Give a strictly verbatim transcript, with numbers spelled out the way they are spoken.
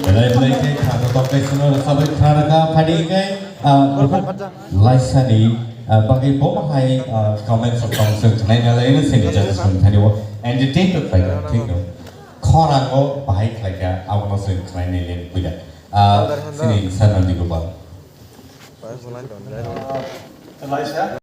Belai belai khe kha kotor khe chwngno rwchabwi khna rwkha, phaidi khe, ah, laisani, ah, bagwi bo hai, ah, comments rok tong chwng khnai nalai no sini judges rok thani bo entertain rok khlai kha, thik no. Khorang o bahai khlai kha, abono chwng khnai nai le puila. Ah, sini Sir Nandi Gopal. Laisa.